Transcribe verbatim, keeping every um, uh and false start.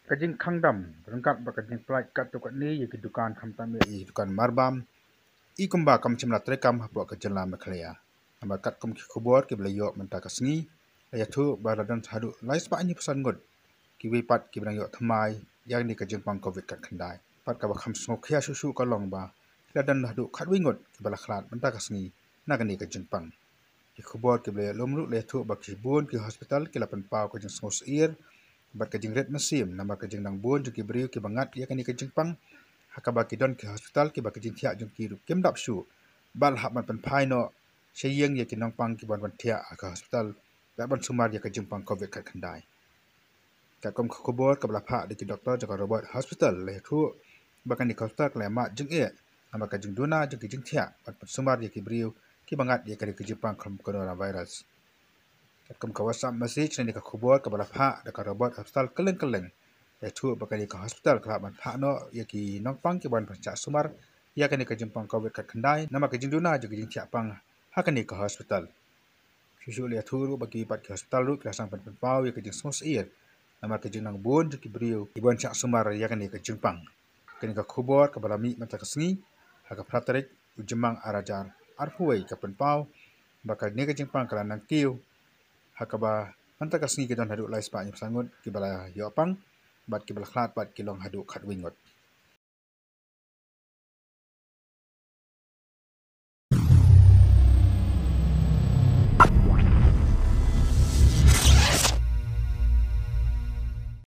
Ka jingkhang dam ryngkat bad ka jingpynlait katto katne ïa ki dukan, khamtam ïa ki dukan marbam, i kumba kam shym la treikam hapoh ka jylla Meghalaya. Namar katkum ki khubor kiba la ïoh mynta ka sngi, la ïathuh ba la don haduh lai spah hynñiew phew san ngut kiwei pat kiba dang ïoh thymmai ïa kane ka jingpang Covid khatkhyndai. Bad kaba kham sngewkhia shuh shuh ka long ba ki la don haduh khatwei ngut kiba la khlad mynta ka sngi na kane ka jingpang. Ki khubor kiba la ïoh lum ruh la ïathuh ba ki bun ki hospital ki la pynpaw ka jingsngewsyier bad ka jingrit mynsiem namar ka jingnang bun jong ki briew kiba ngat ïa kane ka jingpang, ha kaba ki don ki hospital kiba ka jingthiah jong ki ruh kim dap shuh bad la hap ban pynphai noh sha ïing ïa ki nongpang kiba wan ban thiah ha ka hospital bad ban sumar ïa ka jingpang Covid khatkhyndai. Katkum ka khubor kaba la phah da ki doktor jong ka Robert Hospital la ïathuh ba kane ka hospital ka la ïa mad jingeh namar ka jingduna jong ki jingthiah bad pynsumar ïa ki briew kiba ngat ïa kane ka jingpang coronavirus. Katkum ka WhatsApp message lane ka khubor kaba la phah da ka Robert Hospital kylleng kylleng, la ïathuh ba kane ka hospital ka lah ban phah noh ïa ki nongpang kiba wan ban shah sumar ïa kane ka jingpang Covid khatkhyndai namar ka jingduna jong ki jingthiah pang ha kane ka hospital. Shuh shuh la ïathuh ruh ba kiwei pat ki hospital ruh ki la sdang ban pynpaw ïa ka jingsngewsyier namar ka jingnang bun jong ki briew kiba wan shah sumar ïa kane ka jingpang. Kane ka khubor kaba la mih mynta ka sngi ha ka phra tarik u Jymmang ar hajar arphew wei ka pynpaw ba kane ka jingpang ka la nang kiew, ha kaba mynta ka sngi ki don haduh lai spah hynñiew phew san ngut kiba la ïoh pang bad kiba la khlad pat ki long haduh khatwei ngut.